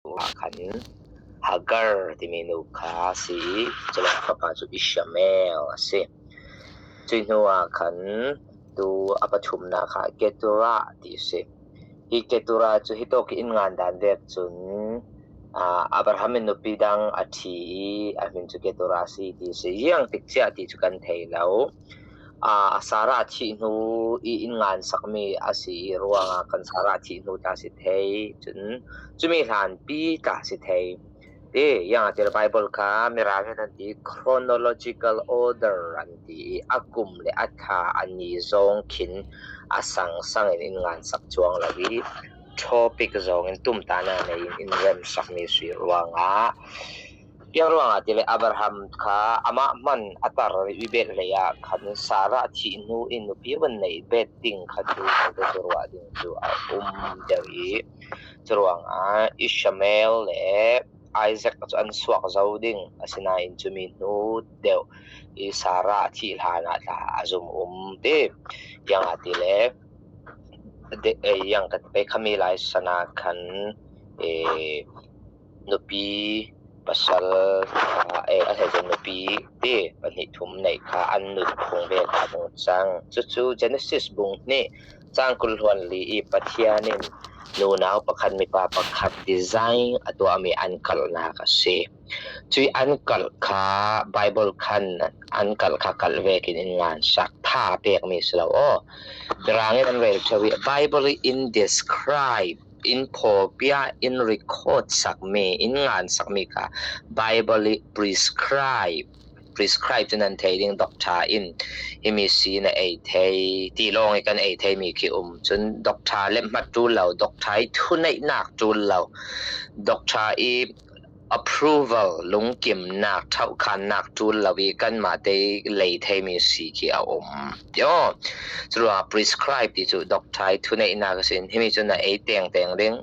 Ah khan Hagar timi nu kha a si i culak fapa cu Ishmael a si. Cuhi hnuah khan tu a pathumnak ah Keturah ti a si. Hi Keturah cu hi tawk inn ngan dan vek cun Abraham in nupi dang a ṭhi i a min cu Keturah a si ti a si. Iang tik ciah ti cu kan thei lo. Sarah thih hnu i inn ngan sakmi a si i ruangah kan Sarah thih hnu tla si thei. Cun cumi hlanpi tla si thei. Ti iang ah til Bible kha Mirang in an ti chronological order an ti i a kum le a thla a ni zong khin a sangsang in inn ngan sak cuang lo i topic zong in tumtana nei in inn rem sakmi si ruangah Piang ruangah ti le Abraham kha amah hman a tar i velhlei ah khan Sarah thih hnu in nupi van neih bet ding kha cu cu ruah ding cu a um deuh i curuangah Ishmael le Isaac cu an suak zau ding, asinain cumi hnu deuh i Sarah thih hlan ah tla a zum um ti. Iang ah ti le iang ka pe khami lai sana khan Nupi pasal a hlei nupi ti pahnih thum neih kha an nunphung ve hna ding cang. Cucu Genesis bung nih caang 24 i Pathian in nunau pakhat mipa pakhat design a tuahmi an kalhnak a si. Cui an kalh kha Bible khan an kalh kha kalh vekin in ngan sak tha pekmi si lo aw. Mirang in an rel ṭheo i Bible in describe in phawpiah in record sakmi, in ngan sakmi kha Bible i prescribe prescribe cu nan thei ding doctor in himi si na ei thei ti lawng i kan ei thei mi khi um cun doctor lehhmat ṭul lo, doctor i thuneihnak ṭul lo, doctor i approval lungkimnak ṭhohkhannak ṭul lo i kanmah te lei theimi si khi a um tio. Curuangah prescribe ti cu doctor i thuneihnak a si. Himi cu na ei teng teng ding,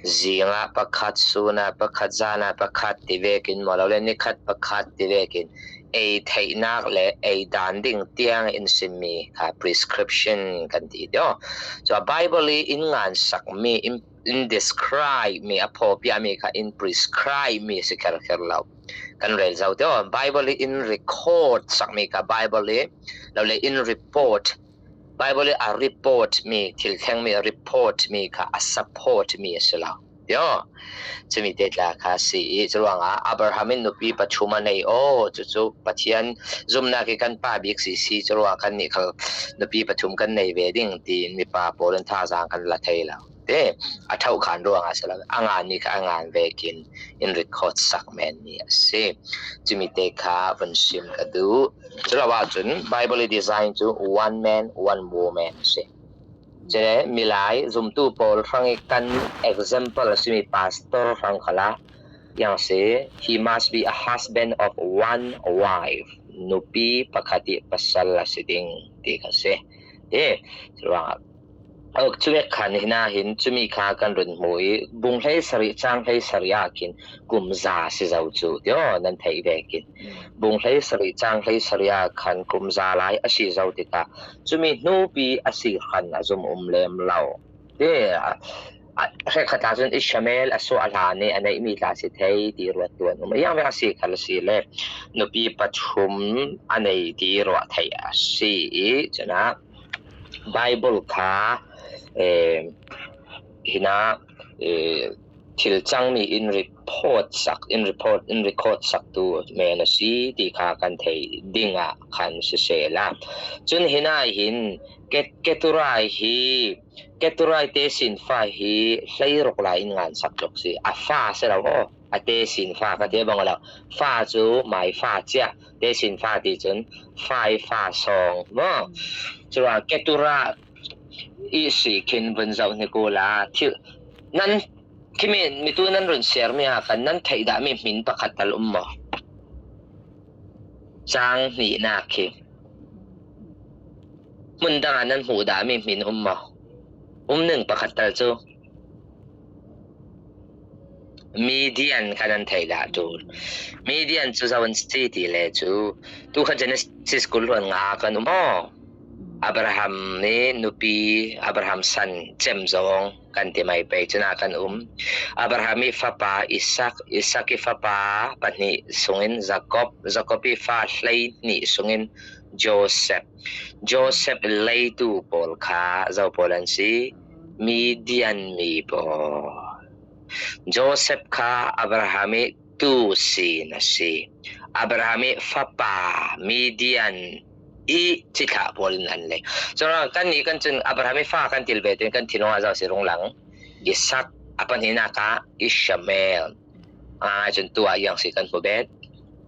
zing ah pakhat, sun ah pakhat, zan ah pakhat ti vekin maw lo le nikhat pakhat ti vekin ei theihnak le ei dan ding tiang in simmi kha prescription kan ti tio. So Bible i in ngan sakmi in in describe mi a phawpiah mi kha in prescribe mi si kher kher lo. Kan rel zau te Bible i in record sakmi kha Bible i lo le in report, Bible i a report mi thil thleng mi report mi kha a support mi a si lo yo. Chumi te tla kha si i curuangah Abraham in nupi pathum a nei o cucu Pathian zumnak i kan pa bik si si curuang kan nih khal nupi pathum kan nei ve ding tiin mipa pawl in thazaang kan la thei lo te. A thohkhan ruangah si lo, a ngan mi kha a ngan vekin in record sak men mi a si. Cumi te kha vun sim ka duh. Culo ahcun Bible i design cu one man one woman a si. Cule milai zumtu pawl hrang i kan example a simi pastor hrang khala yang si, he must be a husband of one wife, nupi pakhat i pasal a si ding ti kha si te. Curuangah Cuvek khan hina hin cumi kha kan run hmu i bung 17 caang 17 ah khin kum za si zo cu tio nan theih ve kin bung 17 caang 17 ah khan kum za lai a si zo tikah cumi hnupi a si khan a zum um lem lo ti. Hrek khat ah cun Ishmael a suah hlan i a neihmi tla si thei ti ruat tuan um iang vek a si khal si le nupi pathum a nei ti ruah theih a si i cunah Bible kha hina thil cangmi in report sak in report in record saktu men a si ti kha kan thei ding ah khan siseh la. Cun hina hin Keturai hi Keturai te sin fa hi 16 lai in ngan sak tluk si a fa si lo aw. A te sin fa ka te bang lo, fa cu mai fa chia te sin fa ti cun fai fa song mo. Cuwa Ketura i si khin vun zoh ni ku la thil nan khimi mitu nan run share mi ha kan nan theih dah mi min pakhat tal um mo chang hnih na khi hmun dang ah nan hmuh dah mi min um mo um ning pakhat tal cu Midian kha nan theih dah ṭul. Midian cu zo an si ti le cu tu kha Genesis 25 kan um aw. Abraham nih nupi Abraham san cem zong kan ti mai pei cuna kan um. Abraham i fapa Isak, Isak i fapa pahnih sungin Jakob, Jakob i fa 12 sungin Joseph. Joseph leitu pawl kha zo pawl an si? Midian mi pawl. Joseph kha Abraham i tu sin a si. Abraham i fapa Midian i cithlah pawl in an lei. Cun kan nih kan cun Abraham i fa kan til ve tin kan thinlung ah zau si runglang Isak a pahnihnak ah Ishmael a cun tu ah yang si kan hmu bet.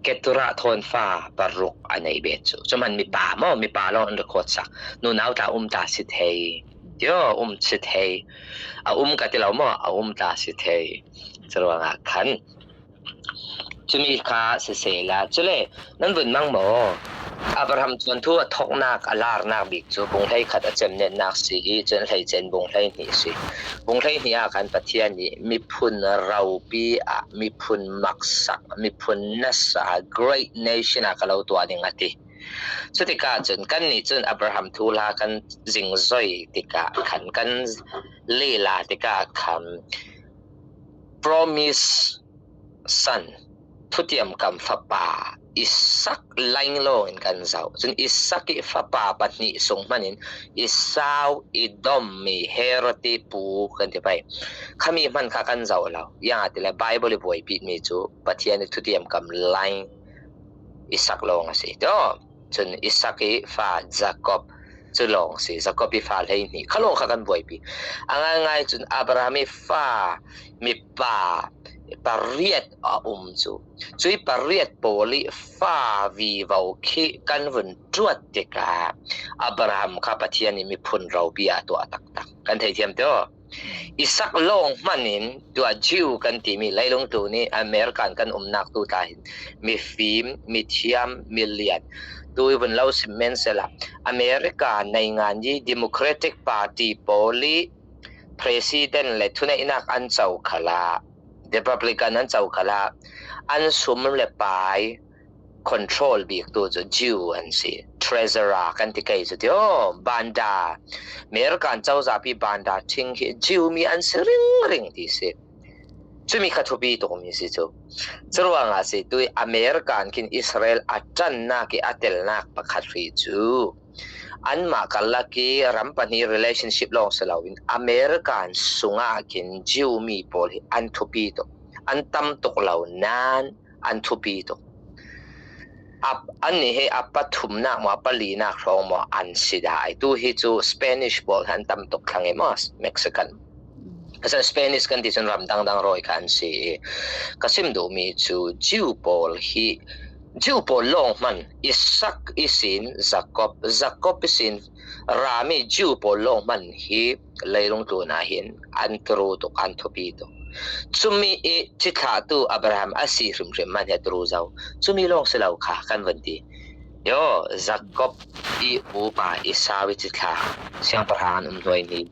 Keturah thawn fa paruk a nei bet cu. Cuman mipa maw mipa lawng an record sak. Nu nau ta um ta si thei. Tio um si thei. A um ka ti lo maw a um ta si thei. Curuangah khan Cumi kha siseh la cule nan vun mang maw? Abraham tuanthu a thawknak a larnak bik cu bung 11 a cemnetnak si i cun hleicen bung 12 si. Bung 12 ah khan Pathian nih miphun ropi ah miphun maksak miphun nasa great nation ah ka lo tuah ding a ti. Cutikah cun kannih cun Abraham thu hla kan zingzoi tikah khan kan lila tikah khan Promise son thutiamkam fapa Isak lainglawng in kan zoh. Cun Isak i fapa pahnih sung hmanh in Esau i dommi Herod i pu kan ti pei. Khami hmanh kha kan zoh lo. Iang ah ti le Bible i buaipimi cu Pathian i thutiamkam laing Isak lawng a si. To cun Isak i fa Jakob cu lawng si. Jakob i fa 12 kha lawng kha kan buaipi. A ngaingai cun Abraham i fa mipa pariat a um cu. Cui pariat pawl i fa vivo khi kan vun ṭuat tikah Abraham kha Pathian nih miphun ropi ah a tuah taktak. Kan theithiam te aw. Isak lawng hmanh in tuah Jew kan timi leilung tu nih American kan umnak tu tla hin mifim, mithiam, milian tu vun lo sim men sela America nei ngan i Democratic Party pawl i president le thuneihnak an co khala Republican an co khala an sum le pai control bik tu cu Jew an si. Treasurer kan ti kei cu ti oh banda American cozah pi banda thing hi Jew mi an si ring ring ti si. Cumi kha thupi tuk mi si cu. Curuangah si tu American khin Israel a ṭannak i a telnak pakhat ri cu anmah karlak i ram pahnih relationship lawng si loin American sungah khin Jew mi pawl hi an thupi tuk. An tam tuk lo nain an thupi tuk. Annih hi a pathumnak maw a palinak hrawng maw an si dah ai. Tu hi cu Spanish pawl han tam tuk thlang i maw Mexican. Asan Spanish kan ti cun ram dangdang rawi kha an si i ka sim duhmi cu Jew pawl hi Jew pawl lawng hman Isak isin Jacob, Jacob isin rami Jew pawl lawng hman hi leilung tlun ah hin an turu tuk an thupi tuk cumi i cithlahtu Abraham a si hrimhrim man he turu zo cumi lawng si lo kha kan van ti yo Jacob i upa Esau i cithlah siangpahrang an um hnuai ni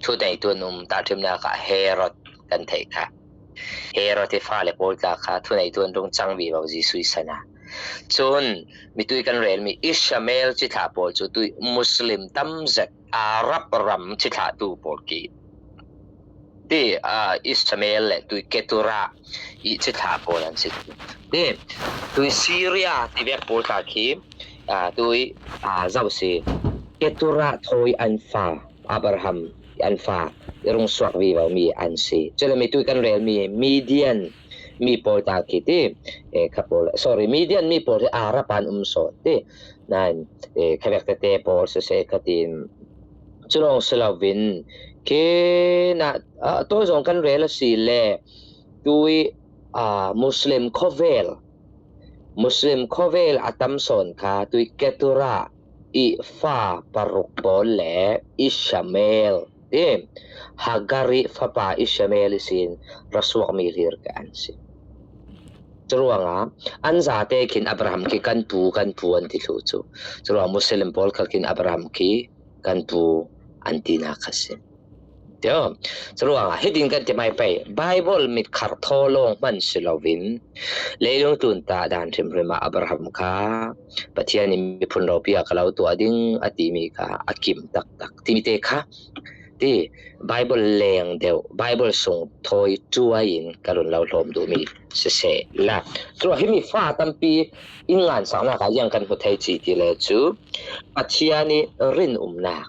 thu neitu an um tahṭhimnak ah Herod kan theih kha Herod i fale pawl tla kha thu neitu an rung cang vi lo Jesuh sana cun mitui kan relmi Ishmael cithlah pawl cu tui Muslim tam zet Arab ram cithlahtu pawl khi ti Ishmael le tui Keturah i cithlah pawl an si. Ti tui Syria ti vek pawl tla khi tui zoh si Keturah thawi an fa Abraham an fa i rung suak vi mi an si. Cule mi tui kan rel mi Midian mi pawl ta khi ti kha pawl sorry Midian mi pawl hi Arab an um sawn ti Nain khavek tete pawl siseh khatin culawng si loin khi na to zong kan rel a si le tui Muslim khawvel Muslim khawvel a tam sawn kha tui Ketura i fa paruk pawl le Ishmael ti Hagari fapa Ishmael sin rasuakmi hlir ka an si. Curuangah an zate khin Abraham khi kan pu kan pu an ti thlu cu. Curuang Muslim pawl khal khin Abraham khi kan pu an tinak kha si. Tio. Curuangah hitin kan ti mai pei. Bible mit khar thaw lawng hman si loin leilung tlun ta dan hrimhrim ah Abraham kha Pathian in miphun ropi ah ka lo tuah ding a timi kha a kim taktak timi te kha ti Bible leng deuh Bible sung thawi cuai in ka run lo hlawm duhmi siseh la. Curuang himi fa tampi inn ngan saknak ah yang kan hmu thei chi ti le cu Pathian i rin umnak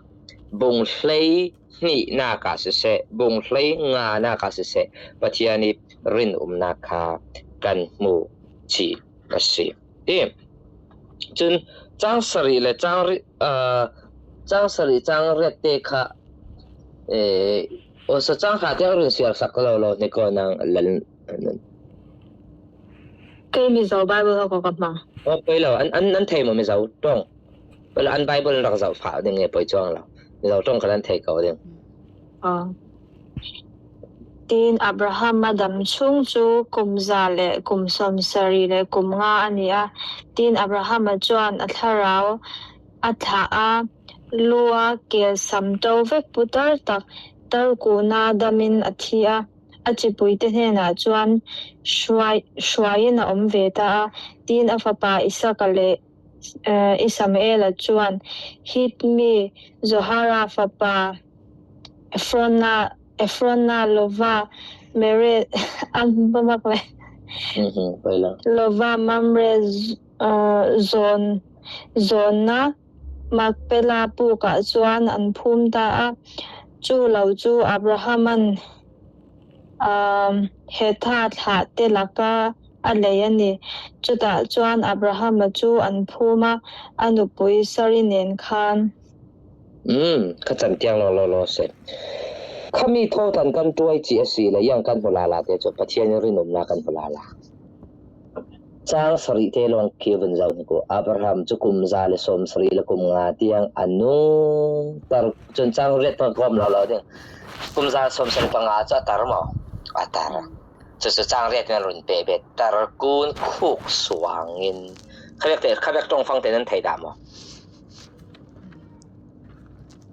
bung hlei hnihnak ah siseh, bung hlei nganak ah siseh, Pathian i rin umnak kha kan hmuh chih a si. Ti cun cang sarih le cang cang sarih cang riat te kha sa cang kha te run siar sak lo lo ni ko nang lal Kei Mizo Bible ho ko ka hmang. Oh poi lo an an an thei mo Mizo tong. Poi lo an Bible rak zoh phah ding e poi chuang lo. Mizo tong kha an thei ko ding. Tin Abraham a dam chung chu kum za le kum 70 le kum nga a ni a. Tin Abraham a chuan a thlarau a thlah a lua kel sam to vek putar tak tar kuna damin a thi a. A chipuite hnenah chuan hruaiin a awm ve ta a. Tin a fapa Isaka leh Ismaela chuan Hit mi Zohara fapa Ephrona lova Mere lova Mamre zawnna Makpela pukah chuan an phum ta a. Chu lo chu Abrahama'n Hetha thlahte laka a lei a ni. Chutah chuan Abrahama chu an phum a, a nupui Sari nen khan. Umm, ka chan tiang law law law se. Khami thotan kan tuai chi a si le yang kan hmu la la te chu Pathian in rinawmna kan hmu la la. Caang sarih te lawng khi vun zoh hnik u. Abraham cu kum 170 le kum nga tiang a nung. Tar cun caang riat pa kom lo lo ding. Kum 175 cu a tar maw? A tar. Cucu caang riat in run pe bet. Tar kun khuk suang in. Khabek te khabek tongfang te nan thei dah maw?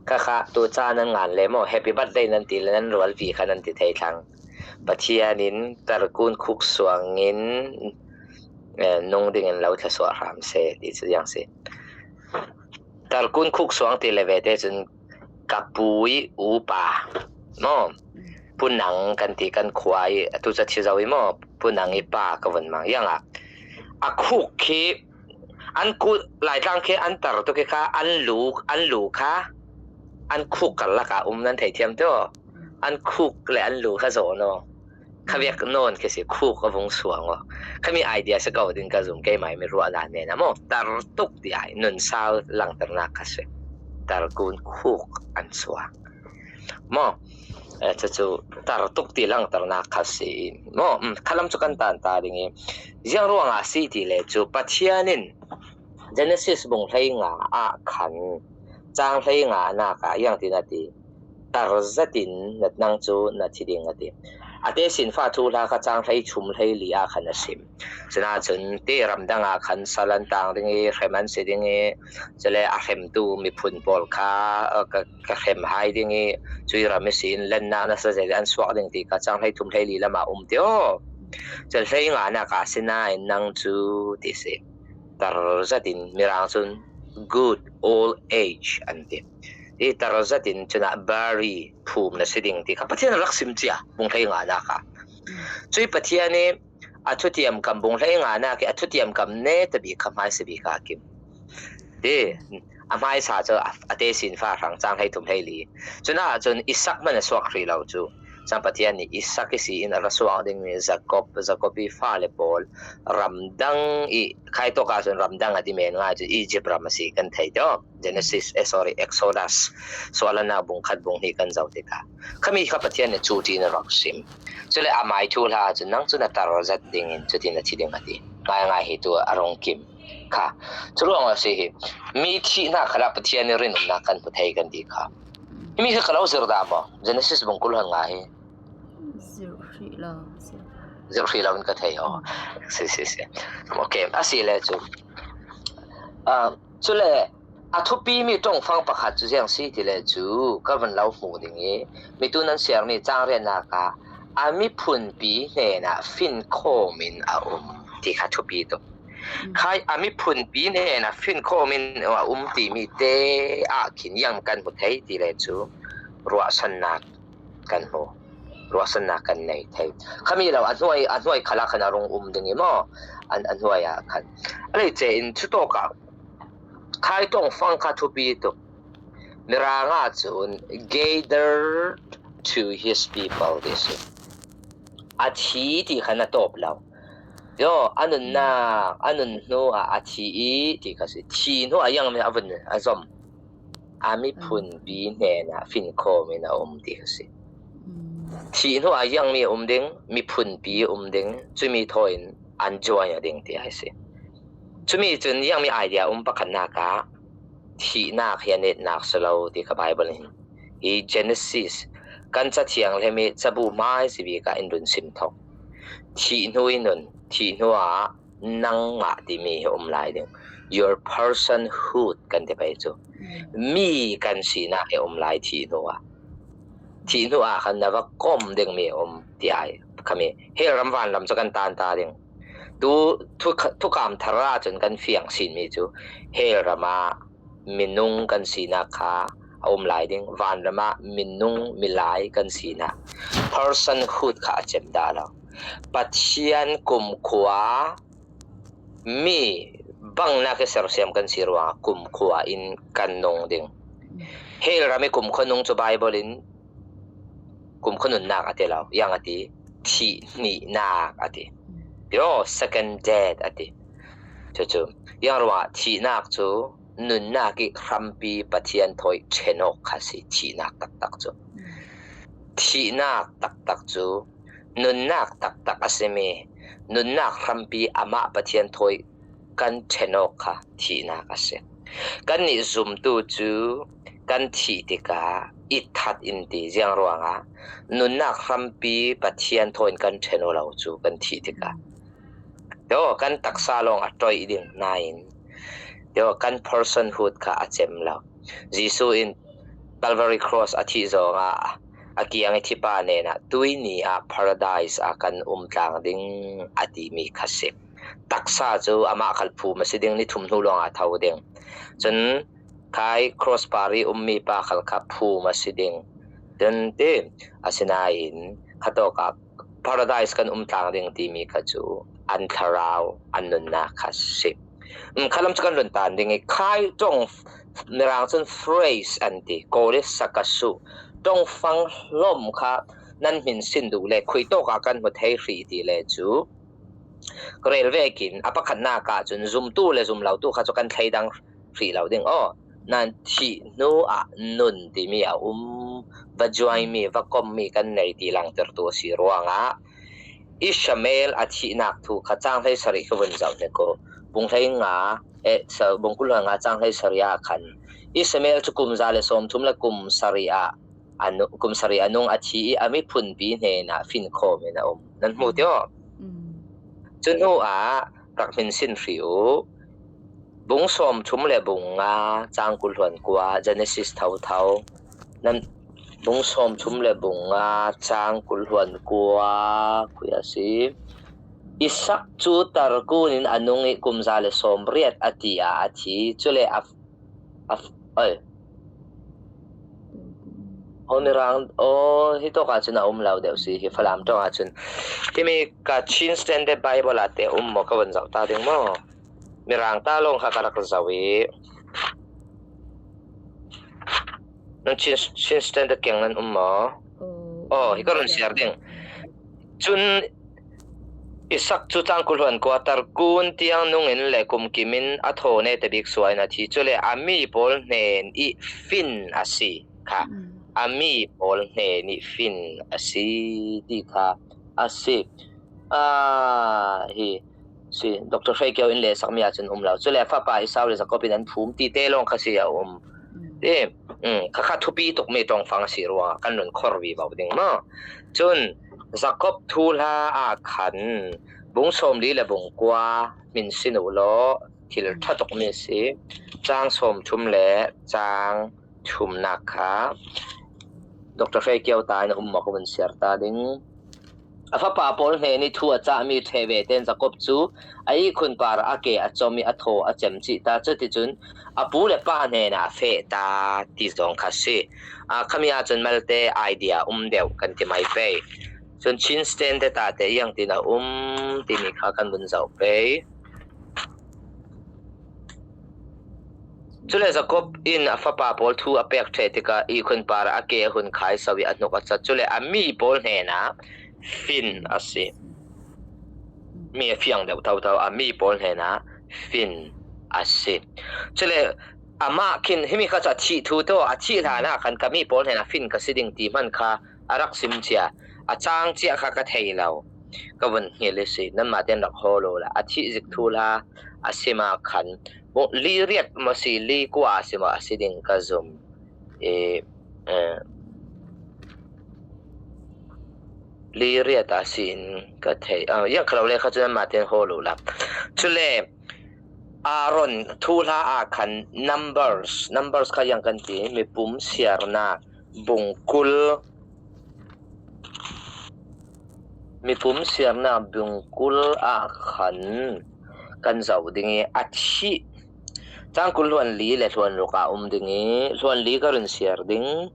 Khakha tu ca nan ngan le maw happy birthday nan ti le nan rual vi kha nan ti thei thlang. Pathian in tarkun khuksuang in nung dingin lo thluachuah hram seh ti cu yang si. Tarkun khuksuang ti le ve te cun ka pu i upa maw punang kan ti kan khua i atu ca thi zo i maw punang i pa ka vun mang yang ah a khuk khi an ku laitlang khi an tar tu khi kha an lu an lu kha an khuk karlak ah um nan thei thiam tu An khuk le an lu kha zawn aw. Khabiak nawn khi si khuk a vung suang aw. Khami idea si ko ding ka zum keimah mi ruahnak men a maw tar tuk ti ai nun sau langhternak kha si. Tarkun khuk an suang. Maw cucu tar tuk ti langhternak kha si. Maw khalam cu kan tan ta ding i ziang ruangah si ti le cu Pathian in Genesis bung hlei nga ah khan caang hlei nga nak ah yang tin a ti. Tar zet in na nang cu na thi ding a ti. A te sinfa thu hla kha caang hlei chum hlei li ah khan a sim. Cunaahcun ti ramdang ah khan sal an tang ding i hrem an si ding i cule a hremtu miphun pawl kha ka hrem hai ding i cui ram i siin lennak nasa zei an suak ding ti kha caang hlei thum hlei li lam ah um ti aw. Cun hlei nga nak ah sinain nang cu ti si. Tar zat in mirang cun good old age an ti. I tar zat in cunah bari phum na si ding ti kha Pathian rak sim cia bung hlei nga nak ah. Cui Pathian i a thutiam kam bung hlei nga nak i a thutiam kam ne ta bi kha hmai si bi ka kim. Ti a hmai sa cu a te sin fa hrang chang hlei thum hlei li. Cuna cun Isak man a suak hri lo cu. Sang Pathian nih Isak i si in a ra suak dingmi Jakob, Jakob i fale pawl ramdang i khai tok ah cun ramdang a ti men ngai cu Egypt ram a si kan thei to. Genesis, eh sorry, Exodus sualana bung khat bung hnih kan zoh tikah khami kha Pathian nih cu ṭin a rak sim. Cule a mai thu hla cun nang cu na tar zat ding in cutin a thi ding a ti. Ngai ngai hi tu a rung kim. Kha cu ruang ah si hi mi thihnak kha Pathian nih rinumnak kan hmu thei kan ti kha. Mi kha ka lo zir dah maw? Genesis bung kul han nga hi. Zir hrih lo. Zir hrih lo in ka thei ho. Si si si. Okay, asi le cu. Cule A thupimi tongfang pakhat cu ziang si ti le cu ka van lo hmuh ding i mitu nan siarmi cangriannak ah a miphunpi hnenah finkhawm in a um ti kha thupi tuk. Khai a miphunpi hnenah finkhawm in a um timi te ah khin yang kan hmu thei ti le cu ruahsannak kan hmu. Ruahsannak kan nei thei. Khami lo a hnuai a hnuai khala khan a rung um ding i maw an a hnuai ah khan. Alei ce in chutok ah Khai tongfang kha thupi tuk. Mirang ahcun gathered to his people ti a si. A thi ti kha na tawp lo. Yo, a nunnak, a nun hnu ah a thi i ti kha si. Thi hnu ah yang a vun a zom. A miphun pi hnen ah finkhawm in a um ti kha si. Thi hnu ah yang mi um ding, miphun pi um ding, cumi thaw in an join a ding ti ai si. Cumi cun iangmi idea um pakhatnak ah thihnak hi a netnak si lo ti kha Baibal in hi Genesis kan cathiang hlem i cabu hmai si bik ah in run sim thok. Thih hnu i nun, thih hnu ah nangmah timi hi um lai ding. Your personhood kan ti pei cu. Mi kan sinak hi um lai thih hnu ah. Thih hnu ah khan na va kom dingmi um ti ai khami hell ram van lam cu kan tan ta ding. Tu thukam thar ahcun kan fiang sinmi cu hell ram ah minung kan sinak kha a um lai ding. Vanram ah minung milai kan sinak personhood kha a cem dah lo. Pathian kumkhua mi bangnak i sersiam kan si ruangah kumkhua in kan nung ding. Hell ram i kumkhua nung cu Bible in kumkhua nunnak a ti lo. Iang a ti. Thihhnihnak a ti. Yo, second death a ti. Cucu iang ruangah thihnak cu nunnak i hrampi Pathian thawi ṭhen awk kha si thihnak taktak cu. Thihnak taktak cu nunnak taktak a simi nunnak hrampi amah Pathian thawi kan ṭhen awk kha thihnak a si. Kannih zumtu cu kan thih tikah i that in ti ziang ruangah nunnak hrampi Pathian thawin kan ṭhen lo cu kan thih tikah. Yo, kan taksa lawng a toih ding nain yo, kan personhood kha a cem lo. Jesuh in Calvary Cross a thih zongah a kiang i thipa nen ah tuini ah paradise ah kan um tlang ding a timi kha si. Taksa cu amah khal phum a si ding ni thum hnu lawng ah tho ding. Cun Khai crossbar i ummi pa khal kha phum a si ding. Cun ti asinain khatawk ah paradise kan um tlang ding timi kha cu an thlarau an nunnak kha si. Khalam cu kan run tan ding i khai tong mirang cun phrase an ti kawl i sakasu tongfang hlom kha nan min sin duh le khui tawk ah kan hmu thei hri ti le cu ka rel ve kin a pakhatnak ah cun zumtu le zumlotu kha cu kan thleidang hrih lo ding aw nan thih hnu ah nun timi a um va join mi va kom mi kan nei ti langtertu a si ruangah Ishmael a thihnak thu kha cang hlei sarih ka vun zoh ne ko bung hlei nga e bung kul nga cang hlei sarih ah khan Ishmael cu kum 130 le kum sarih ah anu kum sarih anung a thi i a miphunpi hnenah finkhawm in a um nan hmu tio cu hnu ah rak min sin hri u Bung 30 le bung nga caang 21 Genesis thotho. Nan bung 30 le bung nga caang 29 kui a si. Isak cu tarkun in a nung i kum 180 a ti ah a thi. Cule a, a, oi, Aw mirang aw hi tawk ahcun a um lo deuh si hi Falam tawk ahcun. Timi ka Chin Standard Bible ah teh um maw ka van zoh ta ding maw? Mirang ta lawng kha ka rak zoh i nan Chin Standard keng nan um maw? Aw hi ka run share ding. Cun Isak cu cangkulhuan quarter kun tiang nung in le kumkim in a thaw ne te bik suai na thi cu le a mi pawl hnen i fin a si kha a mi pawl hnen i fin a si ti kha a si. Ah hi si Dr. Hrei Kio in le sakmi ahcun um lo. Cu le fapa Esau le Jakob in an phum ti te lawng kha si a um. Ti khakha thupi tukmi tawngfang a si ruangah kan run khor vi bo ding ma. Cun Jakob thu hla ah khan bung 40 le bung 9 min sin u law Thil ṭha tukmi a si. Caang 30 le caang thumnak kha Dr. Hre Kio ta in a um maw ka vun share ta ding. A fapa pawl hne nih thu a cahmi ṭhe ve tein Jakob cu a ihkhun par a ke a com i a thaw a cem chih ta. Cuticun a pu le pa hnenah a feh ta ti zong kha a si. Khami ahcun malte idea um deuh kan ti mai pei. Cun Chin Stand te ta te iang tin a um timi kha kan vun zoh pei. Cule Jakob in a fapa pawl thu a pek ṭheh tikah ihkhun par ah a ke a hun khai so i a hnuk a cat. Cule a mi pawl hnenah fin a si. Mi a fiang deuh thotho. A mi pawl hnenah fin a si. Cule amah khin himi kha cu a thih thu to a thih hlan ah khan ka mi pawl hnenah fin ka si ding ti hmanh kha a rak sim cia. A caang cia kha ka thei lo. Ka vun hngilh i si. Nanmah tein rak hawl u la. A thih zik thu hla a sim ah khan li riat maw si li kua a si maw a si ding ka zum. I li riat ah si in ka thei. Iang khalo le kha cu nanmah tein hawl u la. Cule Aaron thu hla ah khan numbers numbers kha iang kan ti mipum siarnak bungkul Mipum siarnak bungkul ah khan kan zoh ding i a thih. Cangkul hluan li le hluan ruk ah um ding i hluan li ka run siar ding.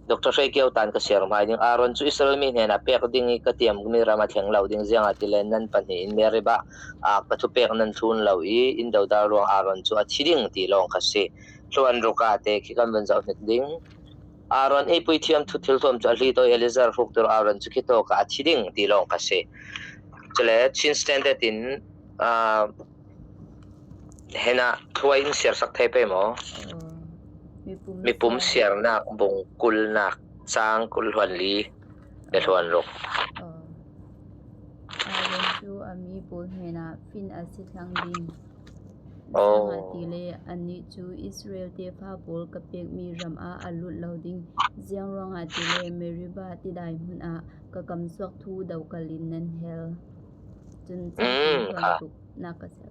Dr. Hre Kio tan ka siar hmai ding. Aaron cu Israel mi hnenah pek ding i ka tiammi ram a thleng lo ding ziangah ti le nan pahnih in Meribah ah ka thupek nan thlun lo i inn dodal ruang Aaron cu a thi ding ti lawng kha si. Hluan ruk ah te khi kan vun zoh hnik ding. Aaron i puithiam thilthuam cu a hli tawi Eliezer hruktur Aaron cu khi tawk ah a thi ding ti lawng kha si. Cule Chin Standard in hen ah thuai in siarsak thei pe maw? Mipum siarnak bung kulnak caang kul hluan li le hluan ruk. Aaron cu a mi pawl hnenah fin a si thlang ding. Zeicahtiah ti le annih cu Israel tefa pawl ka pekmi ram ah a lut lo ding. Ziang ruangah ti le Meribah tidai hmun ah ka kam suak thu dokal in nan hel. Cun cangtu na ka ser.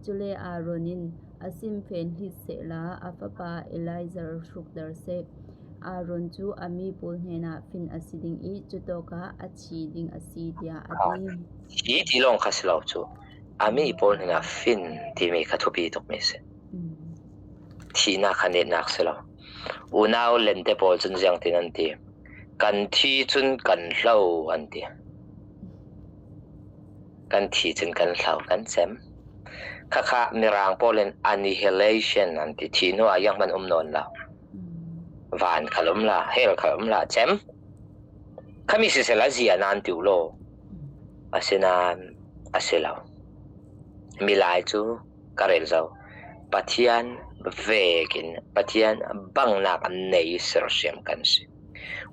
Cule Aaron in a simfen hlit sehla a fapa Eleazar hrukter seh. Aaron cu a mi pawl hnenah fin a si ding i cu tawk ah a thi ding a si tiah a ti. Hi ti lawng kha si lo cu a mi pawl hnenah fin timi kha thupi tukmi a si. Thihnak kha netnak si lo. Unau lente pawl cun ziang tin an ti. Kan thi cun kan hlo an ti. Kan thi cun kan hlo kan cem. Khakha Mirang pawl in annihilation an ti. Thi hnu ah yang hmanh um nawn lo. Van khal um la, hell khal um la, cem. Khami sisel a zia nan ti law. Asinain a si lo. Milai cu ka rel zau. Pathian vek in Pathian bangnak an nei i sersiam kan si.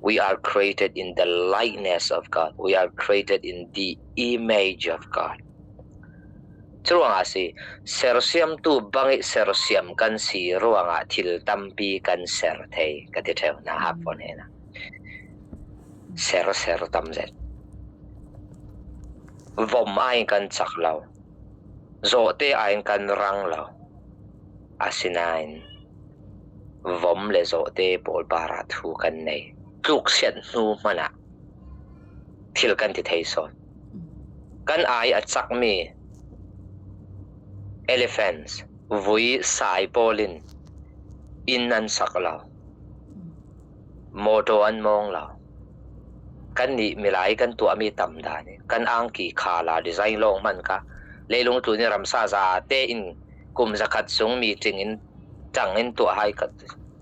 We are created in the likeness of God. We are created in the image of God. Curuangah si sersiamtu bang i sersiam kan si ruangah thil tampi kan ser thei ka ti ṭheo na hap fawn he na. Ser ser tam zet. Vom ai kan cak lo. Zawhte ai kan rang lo. Asinain vom le zawhte pawl par ah thu kan nei. Tluk siat hnu hmanh ah thil kan ti thei sawn. Kan ai a cakmi elephants, vui sai pawl in inn an sak lo. Mawṭaw an mawng lo. Kannih milai kan tuahmi tam dan i kan angki kha la design lawng hmanh kha leilung tlun i ramsa za tein kum 100 chung meeting in ṭang in tuah hai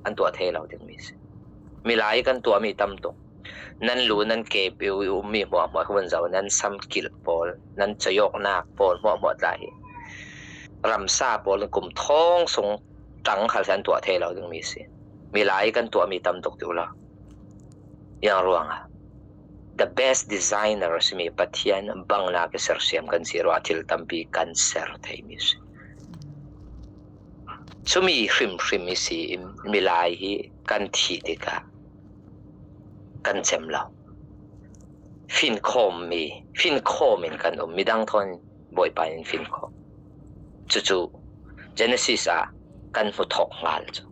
an tuah thai lo dingmi si. Milai kan tuahmi tam tuk. Nan lu nan ke i ummi hmuahhmuah kha vun zoh nan samkilh pawl, nan cayawknak pawl hmuahhmuah tla hi ramsa pawl kum thong sung ṭang khal an tuah thai lo dingmi si. Milai kan tuahmi tam tuk ti ulaw. Yang ruangah the best designer a simi Pathian bangnak i sersiam kan si ruah thil tampi kan ser theimi si. Cumi hrimhrim i si in milai hi kan thih tikah kan cem lo. Finkhawmmi, finkhawm in kan um. Midang thawn Bawipa in fin khawh. Cucu Genesis ah kan hmu thawk hngal cu.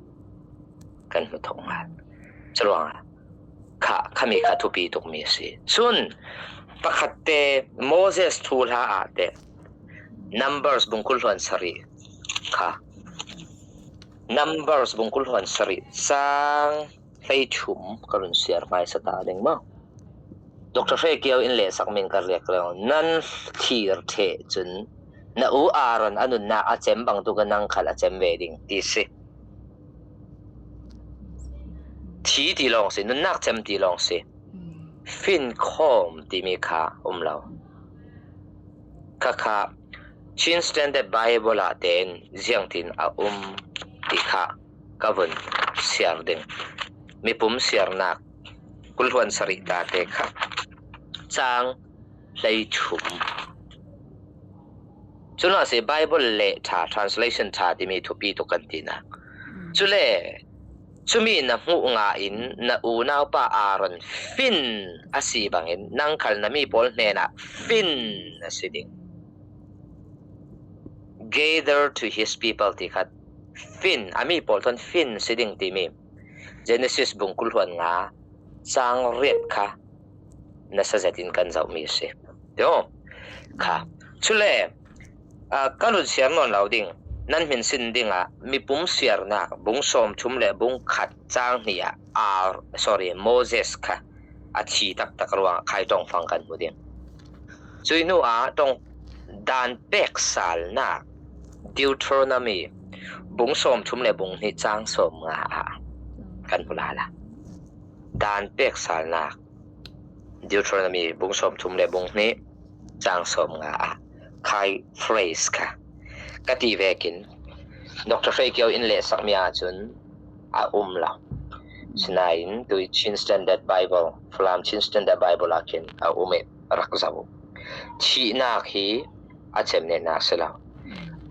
Kan hmu thawk hngal. Curuangah kha khami kha thupi tukmi a si. Cun pakhat te Moses thu hla ah te Numbers bungkul hluan sarih kha Numbers bungkul hluan sarih sang 13 ka run siar hmaisa ta ding maw? Dr. Hre Kio in le sak min ka riak leo nan thir the cun na u Aaron a nunnak a cem bang tu ka nang khal a cem ve ding ti si. Thi ti lawng si nunnak cem ti lawng si. Fin khawm timi kha um lo. Khakha Chin Standard Bible ah tein ziangtin a um ti kha ka vun siar ding. Mipum siarnak kulhuan sarih ta te kha caang 13. Cuna si Bible le ṭha translation ṭha timi thupi tuk kan ti nak. Cule cumi na hmuh nga in na unaupa Aaron fin a si bangin nang khal na mi pawl hnenah fin a si ding. Gather to his people ti khat fin a mi pawl thon fin si ding timi Genesis bung kulhuan nga caang riat kha nasa zet in kan zohmi a si. Tio kha chule kan run siar nawn lo ding nan min sin ding ah mipum siarnak bung 30 le bung khat caang hnih ah ar sorry Moses kha a thi taktak ruang khai tong fang kan hmu ding. Cui hnu ah tong dan pek salnak Deuteronomy bung 30 le bung hnih caang 15 ah kan hmu la la. Dan pek salnak Deuteronomy bung 30 le bung hnih caang 15 ah khai phrase kha ka ti vekin Dr. Hrei Kio in leh sakmi ahcun a um lo. Sinain tui Chin Standard Bible, Falam Chin Standard Bible ah khin a um i rak zoh. Thihnak hi a cemnehnak si lo.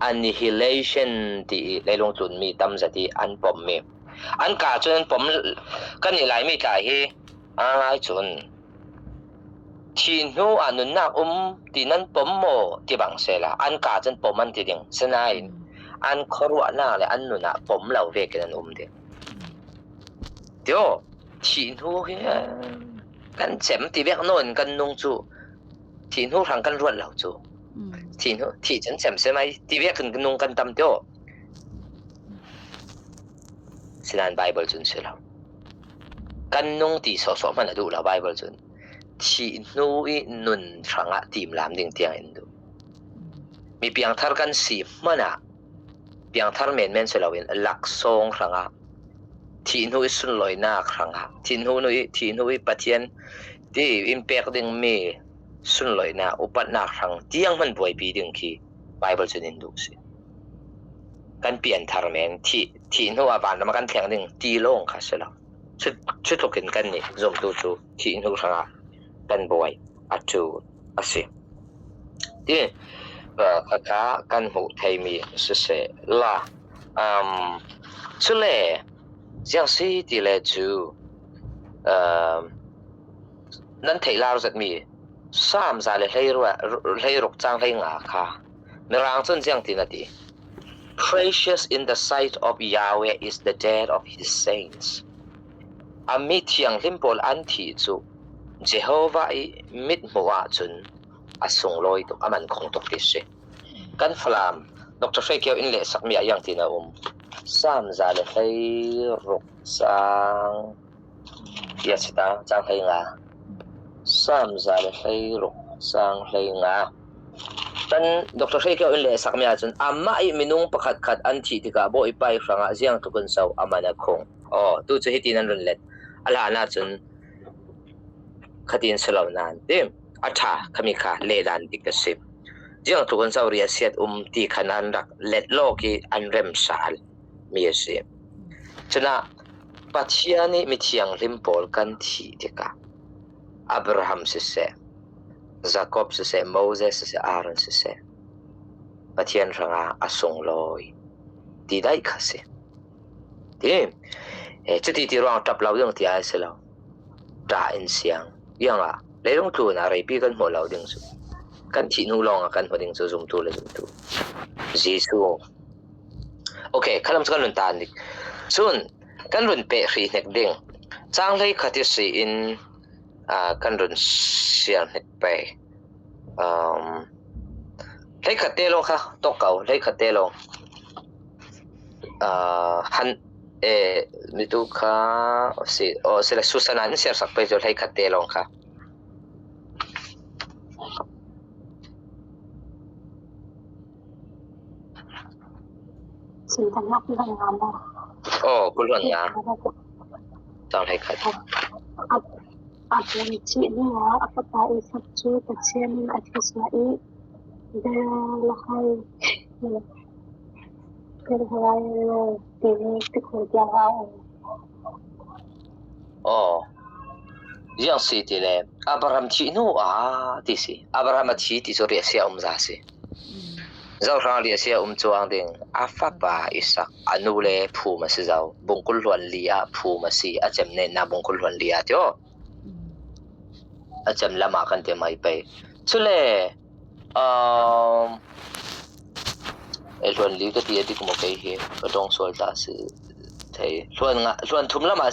Annihilation ti i leilung tlunmi tam zat i an pommi. An ka cun an pom kan i Laimi tla hi a ngai cun thi hnu ah nunnak um ti nan pom maw ti bang sela an ka cun pom an ti ding. Sinain an khuaruahnak le an nun ah pom lo ve kin an um ding. Tio thi hnu hi kan cem ti vek nawn kan nung cu thi hnu hrang kan ruat lo cu. Thi hnu thi cun cem se mai ti vek in nung kan tam tio. Sinain Bible cun si lo. Kan nung ti sawhsawh hmanh a duh lo Bible cun. Thih hnu i nun hrangah timlam ding tiang in duh. Mi piangthar kan si hmanh ah piangthar menmen si loin laksawng hrangah thih hnu i sunlawinak hrangah thih hnu i Pathian ti in pek dingmi sunlawinak upatnak hrang tiang hmanh buaipi ding khi Bible cun in duh si. Kan pianthar men thih thih hnu ah vanram ah kan thleng ding ti lawng kha si lo. Cu tluk in kan nih zumtu cu thih hnu hrangah kan buai a tu a si. Ti khakha kan hmuh theimi siseh la cule ziang si ti le cu nan theih lar zatmi Psalm 116 caang 15 kha Mirang cun ziang tin a ti. Precious in the sight of Yahweh is the death of his saints. A mi thianghlim pawl an thih cu Jehovah i mithmuh ahcun a sunglawi tuk, a man khong tuk ti si. Kan Falam Dr. Hre Kio in leh sakmi ah iang tin a um. Psalm 116 caang ti a si ta, caang 15. Psalm 116 caang 15. Kan Dr. Hre Kio in leh sakmi ahcun amah i minung pakhat khat an thih tikah Bawipa i hrangah ziang tluk in so a man a khung. Aw, tu cu hitin an run let. A hlan ahcun khatin si lo nain ti a ṭha khami kha lehlan dik a si. Ziang tluk in so ri a siat um ti khan an rak let lawk i an rem sal mi a si. Cunah Pathian i mithianghlim pawl kan thih tikah Abraham siseh, Jakob siseh, Moses siseh, Aaron siseh, Pathian hrangah a sunglawi ti daih kha si. Ti cuti ti ruang ṭap lo ding ti ai si lo. Ṭah in siang. Iangah leilung tlun ah reipi kan hmuh lo ding cu. Kan thih hnu lawng ah kan hmu ding cu zumtu le zumtu. Jesuh. Okay, khalam cu kan run taan dik. Cun kan run peh hri hnek ding. Caang hlei khat i si in kan run siar hnek pe. Hlei khat te lawng kha tok ko, hlei khat te lawng. Han mitu kha si o sile Susana in siar sak pe cu hlei khat te lawng kha. Aw, kulhon nga. Cang hlei khat. Abraham thih hnuah a fapa Isak cu Pathian in a thisa i Beer-lahai timi tikhur tiang a um. Aw, ziang si ti le Abraham thih hnu ah ti si. Abraham a thi ti cu riahsia um za si. Zohrang riahsia um cuang ding a fapa Isak a nu le phum a si zau. Bungkul hluan li ah phum a si. A cem ne na bungkul hluan li ah tio. A cem lam ah kan te mai pei. Cule hluan li ka ti a dik maw kei hi ka tong sual ta si thei. Hluan nga hluan thum lam ah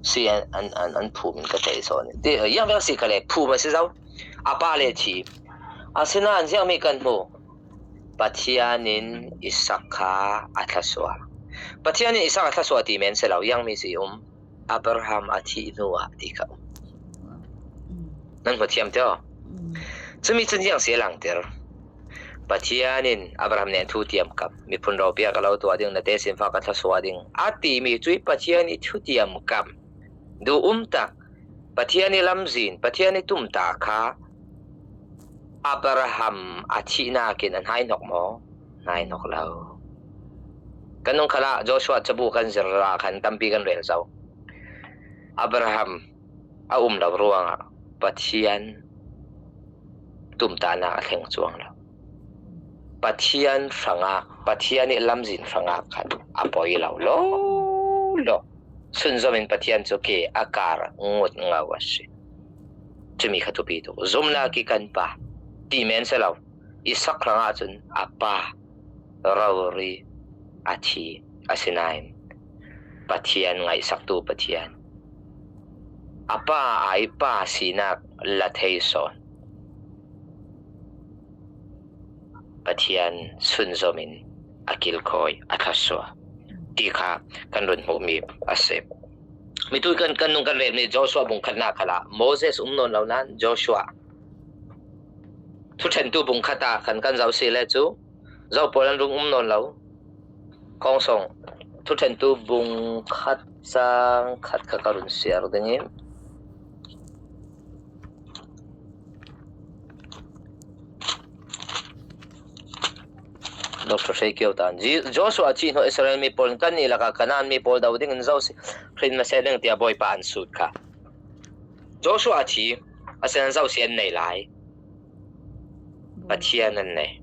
si an phum in ka thei sawn. Ti yang vek si kale phum a si zau. A pa le thi. Asinain ziangmi kan hmu. Pathian in Isak kha a thlasua. Pathian in Isak a thlasua ti men si lo. Iangmi si um. Abraham a thih hnu ah ti kha um. Nan hmu thiam teo. Cumi cun ziang si a langter. Pathian in Abraham nih thu tiam kam miphun ropia ka lo tuah ding na te sinfa ka thlasua ding a timi cui Pathian i thu tiam kam du um tak Pathian i lamzin Pathian i tumta kha Abraham a thihnak in an haihnok maw? Haihnok lo. Kan nung khala Joshua cabu kan zir ah khan tampi kan rel zau. Abraham a um lo ruangah Pathian tumtanak a thleng cuang lo. Pathian hrangah Pathian i lamzin hrangah khan a poi lo lo lo. Sunzom in Pathian cu ke a kar ngut ngau a si. Cumi kha thupi tuk. Zumnak i kan pa ti men se lo. Isak hrangah cun a pa rori a thi asinain Pathian ngaihsaktu Pathian a pa ai pa sinak la thei sawn. Pathian sunzom in a kilkawi a thlasua ti kha kan run hmuhmi a si. Mitu kan kan nung kan relmi Joshua bung khatnak khala Moses um nawn lo nain Joshua Thuṭhentu bung khat ah khan kan zoh si le cu zoh pawl an rung um nawn lo. Kawngsong thuṭhentu bung khat caang khat kha ka run siar ding i Dr. Hre Kio tan. Joshua ci hnu Israel mi pawl kan nih lakah Kanaan mi pawl do ding in zo hrin ma seh ding tiah Bawipa an sut kha. Joshua thi asinain zoh si an nei lai. Pathian an nei.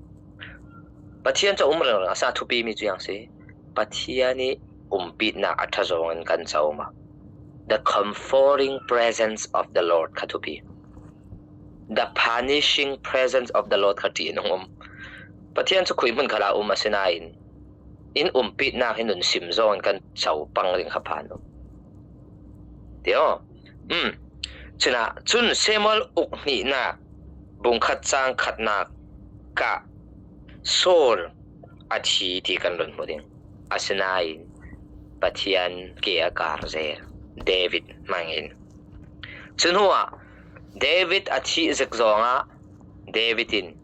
Pathian cu um reng asa thupi mi cu yang si. Pathian i umpitnak a ṭha zawng in kan co ma. The comforting presence of the Lord kha thupi. The punishing presence of the Lord kha ṭih in um. Pathian cu khui hmun khala um asinain in umpitnak hi nun sim zawng in kan co pang ding kha phan um. Tio. Cunah cun Samuel uk hnihnak bungkhat caang khatnak ah Saul a thi ti kan run hmu ding. Asinain Pathian ke a kar zel David hmangin. Cu hnuah David a thih zik zongah David in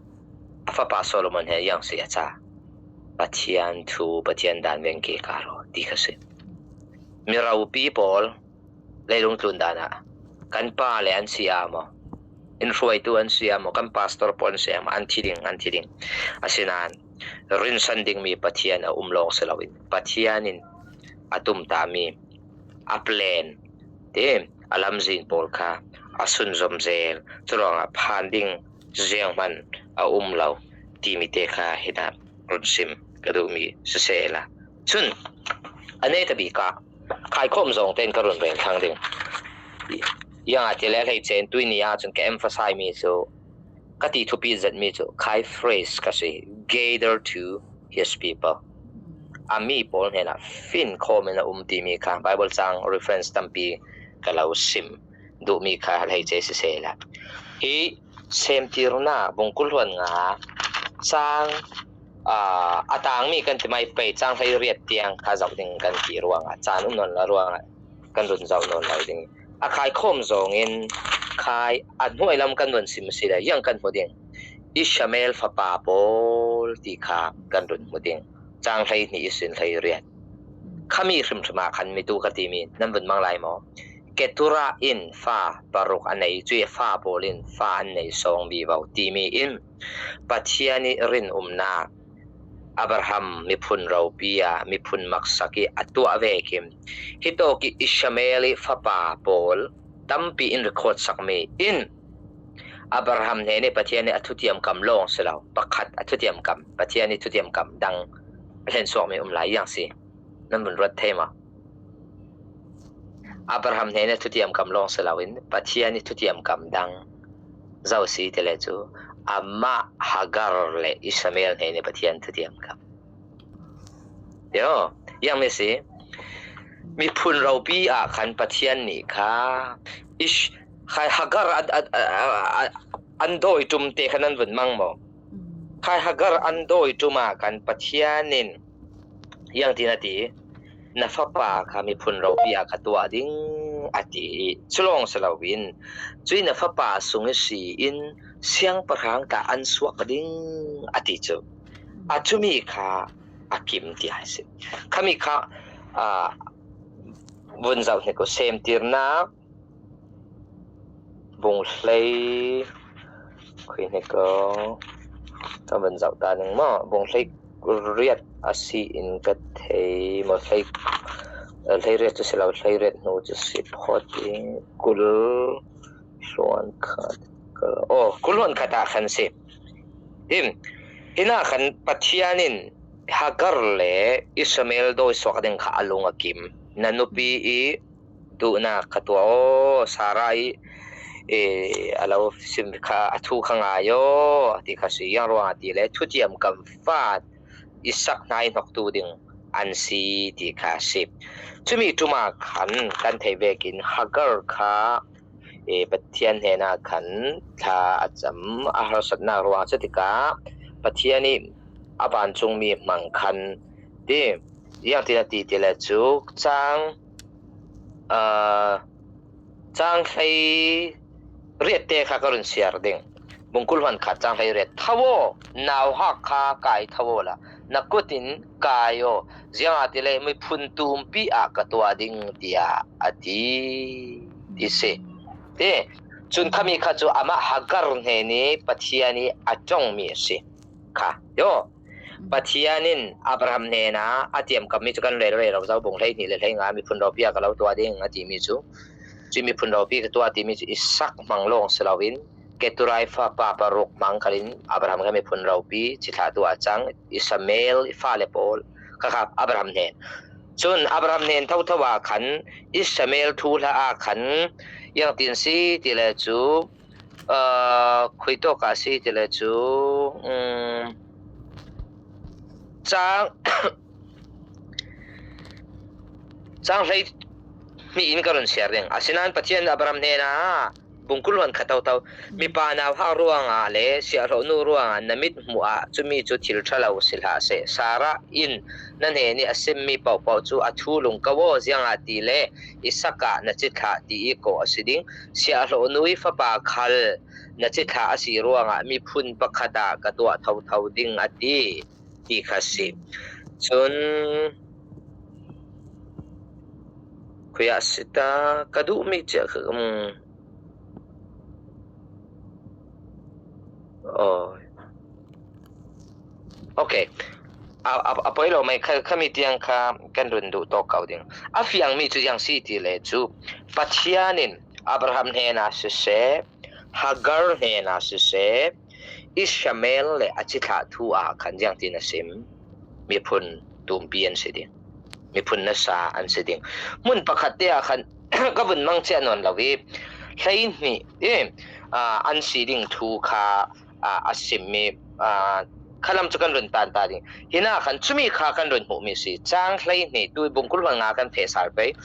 a fapa Solomon he iang si a ca. Pathian thu Pathian dan veng ke kar ti kha si. Miropi pawl leilung tlun dan ah kan pa le an si ah maw in hruaitu an si ah maw kan pastor pawl an si ah maw an thi ding an thi ding. Asinain rinsan dingmi Pathian a um lawng si loin Pathian in a tumtami a plan te a lamzin pawl kha a sunzom zel. Curuangah phan ding zianghmanh a um lo timi te kha hidah run sim ka duhmi siseh la. Cun a ne ta bik ah Khaikhawm zawng tein ka run rel thang ding. Iang ah ti le hleice in tui ni ahcun ka emphasize mi cu Ka ti thupi zetmi cu khai phrase ka si, gather to his people. A mi pawl hnenah fin khawm in a um timi kha Bible cang reference tampi ka lo sim duhmi kha hlei ce si se la. Hi semtirnak bungkul huan nga cang a tangmi kan ti mai pei cang hlei riat tiang kha zoh ding kan ti ruangah caan um non la ruangah kan run zoh nawn lo ding. A khaikhawm zawng in khai a hnuai lam kan run sim si le yang kan hmu ding. Ishmael fapa pawl ti kha kan run hmu ding. Cang 12 isin 18. Khami hrimhrim ah khan mitu ka timi nan vun mang lai maw? Keturah in fa paruk a nei cui fa pawl in fa an nei sawng bi vo timi in Pathian i rin umnak Abraham miphun ropi ah miphun maksak i a tuah ve khi hi tawk i Ishmael i fapa pawl tampi in record sakmi in Abraham he nih Pathian nih a thutiam kam lawng si lo, pakhat a thutiam kam, Pathian i thutiam kam dang a hlen suakmi um lai yang si. Nan vun ruat thei ma? Abraham he nih thutiam kam lawng si loin Pathian i thutiam kam dang zo si ti le cu amah Hagar le Ishmael he nih Pathian thutiam kam. Yo, yang mi si. Miphun ropi ah khan Pathian nih kha Ish khai Hagar an dawi tum te khan an vun mang maw? Khai Hagar an dawi tum ah khan Pathian in yang tin a ti na fapa kha miphun ropi ah ka tuah ding a ti i culawng si loin cui na fapa sung i si in siangpahrang ta an suak ding a ti cu. A cumi kha a kim ti ai si. Khami kha vun zoh hnik u semtirnak bung hlei khui hnik ko kan vun zoh ta ning maw bung hlei riat a si in ka thei maw hlei hlei riat cu si lo hlei riat hnu cu si phot i 20 hluan khat oh 20 hluan khat ah khan si. Tin, hin ah khan Pathian in Hagar le Ishmael dawisawk ding kha a lung a kim. Na nupi i duhnak kha tuah aw, Sarah i a lo sim kha a thu kha ngai aw ti kha si. Yang ruangah ti le thutiam kam fa Isak hna i hnoktu ding an si ti kha a si. Cumi ṭum ah khan kan theih vekin Hagar kha Pathian hnenah khan thla a cam. A harsatnak ruangah cu tikah Pathian nih a vancungmi hmang khan ti iangtin a ti ti le cu caang caang 18 te kha ka run siar ding. Bungkul hman kha caang 18. Tho aw, nau hak kha kai tho aw la, na kut in kai aw, ziangah ti le miphun tumpi ah ka tuah ding tiah a ti. Ti si. Ti cun khami kha cu amah Hagar hne nih Pathian i a tongmi a si. Kha yo Pathian in Abraham hnenah a tiamkammi cu kan rel rel lo zo bung 12 le 15 miphun ropi ah ka lo tuah ding a timi cu cu miphun ropi ka tuah timi cu Isak hmang lawng si loin Keturai fapa paruk hmang kal in Abraham kha miphun ropi cithlah tu ah cang Ishmael fale pawl kha Abraham hnen cun Abraham hnen thotho ah khan Ishmael thu hla ah khan yangtin si ti le cu khui tawk ah si ti le cu caang caang 12 in ka run share ding. Asinain Pathian Abraham hnenah bungkul huan kha toto mipa nau hak ruangah le siahhlawh nu ruangah na mit hmuh ah cumi cu thil ṭhalo si hlah seh. Sarah in na hnen i a simmi paohpaoh cu a thu lung ko aw ziangah ti le Isak ah na cithlah ti i kawh a si ding. Siahhlawh nu i fapa khal na cithlah a si ruangah miphun pakhat ah ka tuah thotho ding a ti ti kha si. Cun Khui ah si ta ka duhmi cia kha Oh. Okay. A poi lo mei khami tiang kha kan run duh tawk ko ding. A fiangmi cu yang si ti le cu Pathian in Abraham hnenah siseh, Hagar hnenah siseh, Ishmael le a cithlah thu ah khan jiang tin a sim. Miphun tumpi an si ding. Miphun nasa an si ding. Hmun pakhat te ah khan ka vun mang chia nawn lo i 12 i an si ding thu kha. A simmi khalam cu kan run tan ta ding. Hina khan chumi kha kan run hmuhmi si. Caang 12 tu bung 25 kan pheh sal pei.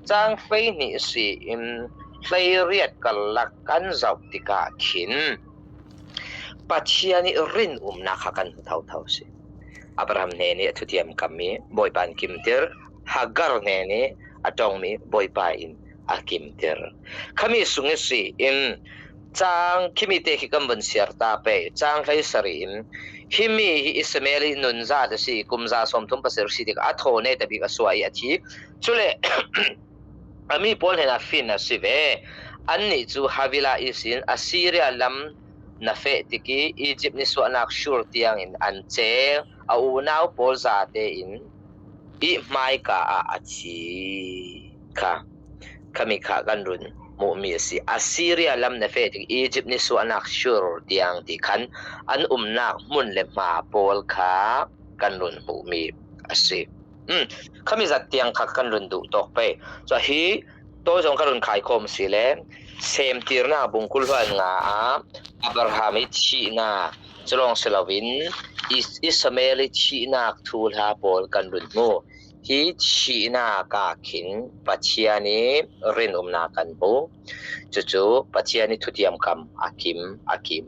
Caang 12 si in 18 karlak kan zoh tikah khin Pathian i rin umnak kha kan hmu thotho si. Abraham hne nih a thutiam kammi Bawipa in kimtir, Hagar hne nih a tongmi Bawipa in a kimtir. Khami sung i si in caang khimi te khi kan vun siar ta pe caang 17 in himi hi Ismael i nun zat a si kum 37 si tikah a thaw ne te bik a suah i a thi. Cule ami pawl hnen ah fin a si ve. Annih cu Havilah isin Assyria lam na feh tik i Izipt ni suahnak Shur tiangin an ceng. A unau pawl zate in i hmaika ah a thi kha khami kha kan run hmuhmi a si. Assyria lam na feh tik Izipt ni suahnak Shur tiang ti khan an umnak hmun le hma pawl kha kan run hmuhmi a si. Khami zat tiang kha kan run duh tawk pei. Cu hi to zong ka run khai khawm si le semtirnak bungkul huan nga ah Abraham i thihnak culong si loin Ismael i thihnak thu hla pawl kan run hmu. Hi thihnak ah khin Pathian i rinumnak kan hmu. Cucu Pathian i thutiam kam a kim a kim.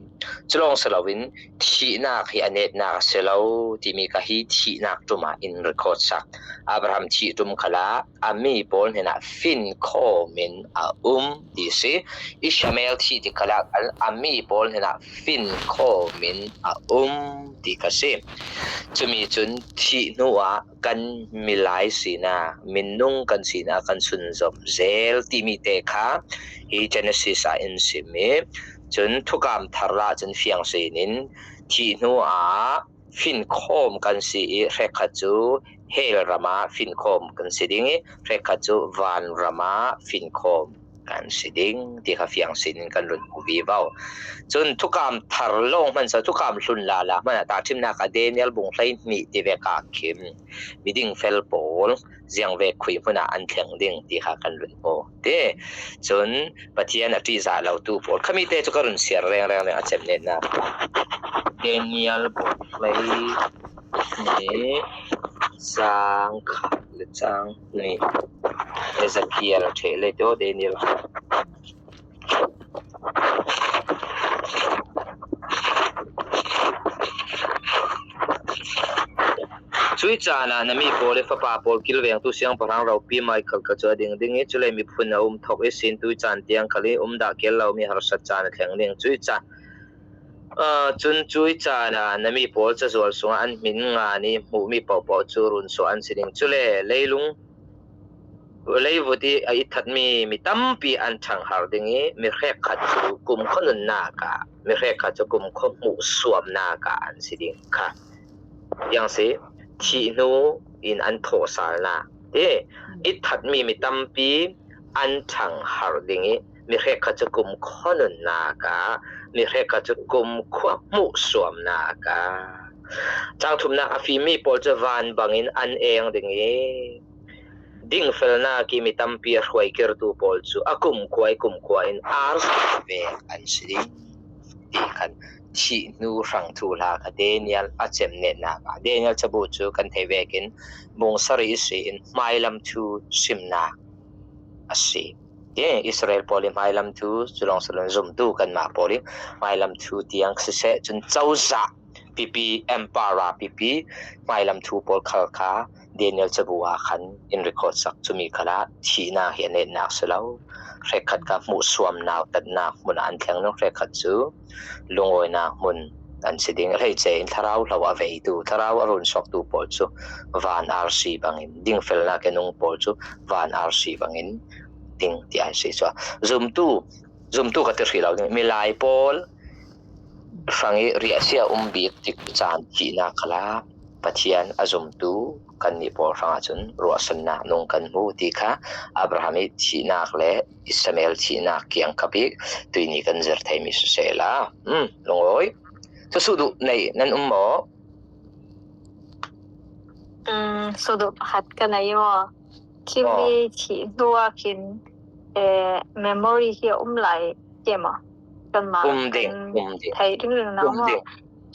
Culawng si loin thihnak hi a netnak a si lo timi ka hi thihnak tum ah in record sak. Abraham thih tum khala a mi pawl hnenah fin khawm in a um ti si. Ishmael thih tik khala a mi pawl hnenah fin khawm in a um ti kha si. Cumi cun thih hnu ah kan milai sinak, minung kan sinak kan sunzawm zel timi te kha hi Genesis ah in sim i cun thukam thar ah cun fiang sin in thih hnu ah finkhawm kan si i hrekhat cu hell ram ah finkhawm kan si ding i hrekhat cu van ram ah finkhawm kan si ding ti kha fiang sin in kan run hmu vivo. Cun thukam thar lawng hmanh so thukam hlun la la hmanh ah tahthimnak ah Daniel bung 12 ti ve ka khim miding fel pawl ziang ve khui hmun ah an thleng ding ti kha kan run hmu te. Cun Pathian a ṭihzah lo tu pawl khami te cu ka run siar reng reng a cem nen na Daniel bung 12 caang khat le caang hnih Ezekiel ṭheh le to Daniel. Cui caan ah na mi pawl i fapa pawl kilvengtu siangpahrang ropi Michael kha cu a ding ding i culei miphun a um thawk i sin tui caan tiang khal i um dah kel lomi harsat caan a thleng ding. Cui caan Cun cui caan ah na mi pawl cazual sungah an min ngan i hmuhmi paohpaoh cu runsawh an si ding. Cule leilung leivut i a i thatmi mi tampi an ṭhanghar ding i mi hrekkhat cu kumkhua nunnak ah mi hrekkhat cu kumkhua hmuhsuamnak ah an si ding kha. Iang si, thih hnu in an thawhsalnak ti i thatmi mi tampi an ṭhanghar ding i mi hrekkhat cu kumkhua nunnak ah mi hrekkhat cu kumkhua hmuhsuamnak ah caang thumnak a fimmi pawl cu van bangin an eng ding i dingfelnak i mi tampi a hruaikirtu pawl cu a kumkhua i kumkhua in ar ve an si ding ti khan thih hnu hrang thu hla kha Daniel a cemnetnak ah Daniel cabu cu kan thei vekin bung sarih si in hmailam thu simnak a si. Israel pawl i hmailam thu cu lawng si loin zumtu kanmah pawl i hmailam thu tiang siseh cun cozah pipi empire pipi hmailam thu pawl khal kha Daniel cabu ah khan in record sak cumi khal ah thihnak hi a netnak si lo hrekhat ka hmuhsuam nautatnak hmun ah an thleng no hrekhat cu lungawinak hmun an si ding. Hleice in thlarau hlo a veitu, thlarau a run soktu pawl cu van arsi bangin, dingfelnak i nung pawl cu van arsi bangin ding ti an si. So zumtu, zumtu ka ti hri lo ding. Milai pawl hrang i riahsia um bik tik caan thihnak khala Pathian a zumtu kannih pawl hrang ahcun ruahsannak nung kan hmu ti kha Abraham i thihnak le Ismael thihnak kiang kap i tuini kan zir theimi siseh la. Lungawi. Cusu duh nei nan um maw? Suduh pakhat ka nei maw? Khimi thih hnu ah khin memory hi a um lai te maw? Kanmah Um ding, kan um ding, theih ringring na um maw ding.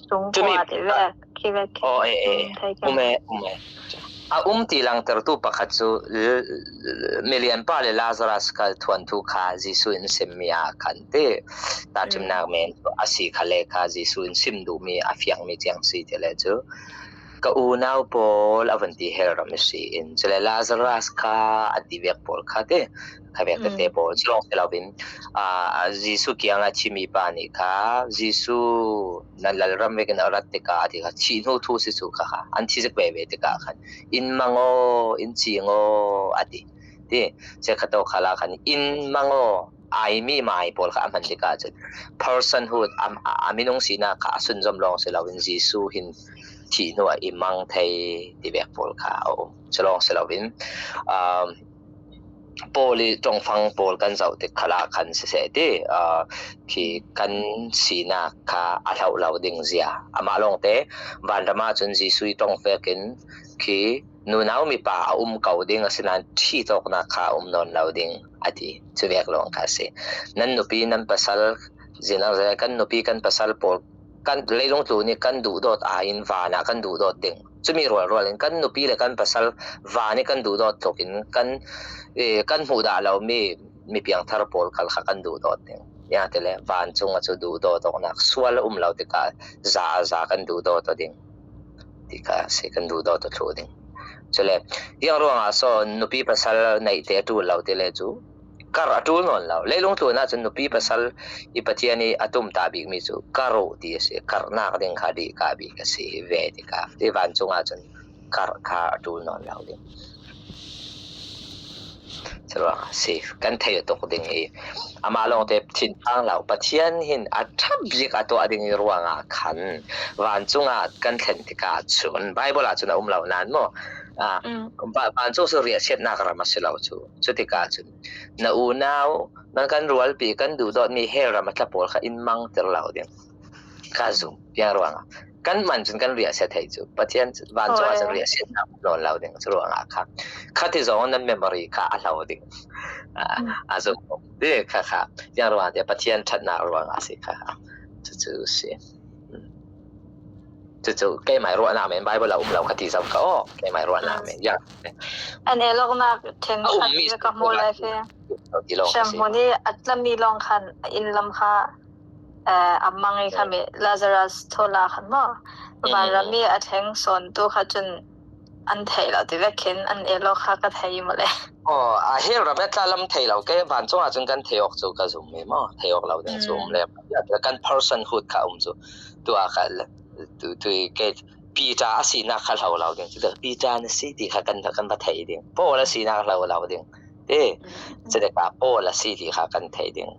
Cumi chungkhua ti ve khi ve khi oh e e thei um kan e um e. A um ti langtertu pakhat cu milian pa le Lazarus kha thuanthu kha Jesuh in simmi ah khan ti tahchunhnak men a si kha le kha Jesuh in sim duhmi a fiangmi tiang si ti le cu ka unau pawl a van ti hell ram i si in cule Lazarus kha a ti vek pawl kha ti kha vek tete pawl cu lawng si loin Jesuh kiang ah thimi pa nih kha Jesuh nan lalram vekin a rat tikah a ti kha thih hnu thu si cu kha kha an thi zik ve ve tikah khan inn mangaw inn ci ngaw a ti ti che khato khala khan inn mangaw ai mi mai pawl kha a hman tikah cun personhood a minung sinak kha a sunzom lawng si loin Jesuh hin thih hnu ah i mang thei ti vek pawl kha a um cu lawng si loin Paul i tongfang pawl kan zoh tik khal ah khan siseh ti khi kan sinak kha a hloh lo ding zia amah lawngte vanram ah cun Jesuh i tongfek in khi nunau mipa a um ko ding asinain ṭhi tawknak kha a um nawn lo ding a ti. Cu vek lawng kha a si. Nan nupi nan pasal zinang kan nupi kan pasal pawl kan leilung tlu nih kan duhdawt ah in van ah kan duhdawt ding. Cumi rualrual in kan nupi le kan pasal van i kan duhdawt tluk in kan kan hmuh dah lomi mi piangthar pawl khal kha kan duhdawt ding. Ya tile vancung a cu duhdawt awknak sual a um lo tikah za a za kan duhdawt ding. Ti kha si kan duhdawt a thlu ding. Cule tiang ruangah so nupi pasal neih te a ṭul lo ti le cu kar a ṭul nawn lo. Leilung tlun ahcun nupi pasal i Pathian i a tum ta bikmi cu karuh ti a si. Karhnak ding kha dih ka bik a si ve tikah ti vancung ahcun karh kha a ṭul nawn lo ding. Curuangah si kan thei tuk ding i amah lawngte thinphang lo Pathian hin a ṭha bik a tuah ding i ruangah khan vancung ah kan thlen tikah cun Bible ah cun a um lo nain maw vancung cu riahchiatnak ram a si lo cu cu tikah cun na unau nan kan rualpi kan duhdawtmi hell ram a tla pawl kha in mang ter lo ding ka zum tiang ruangah kan man cun kan riah sia thei cu Pathian vancung ah cun riah sia nak lawn lo ding cu ruangah kha khati zong nan memory kha a hlo ding a zum ti kha kha tiang ruangah te Pathian thatnak ruangah si kha cu cu si cu cu keimah ruahnak men Bible a um lo ka ti zong ka oh keimah ruahnak men ya An eloknak then khat ka hmu lai fe Shem hmun i atlami long khan in lam kha a mang i khami Lazarus thola khan maw vanram i a ṭheng sawntu kha cun an thei lo ti vek khin an elo kha ka thei mawle. Oh, a hel ram e tla lam thei lo ke vancung ah cun kan thei awk cu ka zum me maw thei awk lo ding cu um le kan personhood kha um cu tu ah kha tu tu ke Peter a sinak kha hlo lo ding cu Peter na si ti kha kan kan va thei ding Paul a sinak hlo lo ding te cedeka Paul a si ti kha kan thei ding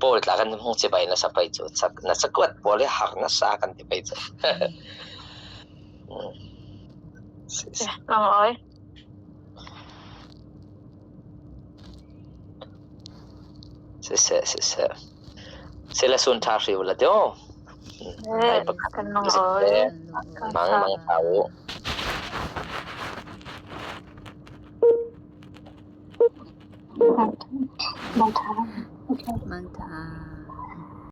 Paul tla kan hung ci bai na sa pai cu na cakuat pawl hi har na sa kan ti pai cu. Mang oi. Siseh siseh. Sila sun tha hriu la tio. Kan nong oi. Mang mang thau. Mang tha. Mang tha.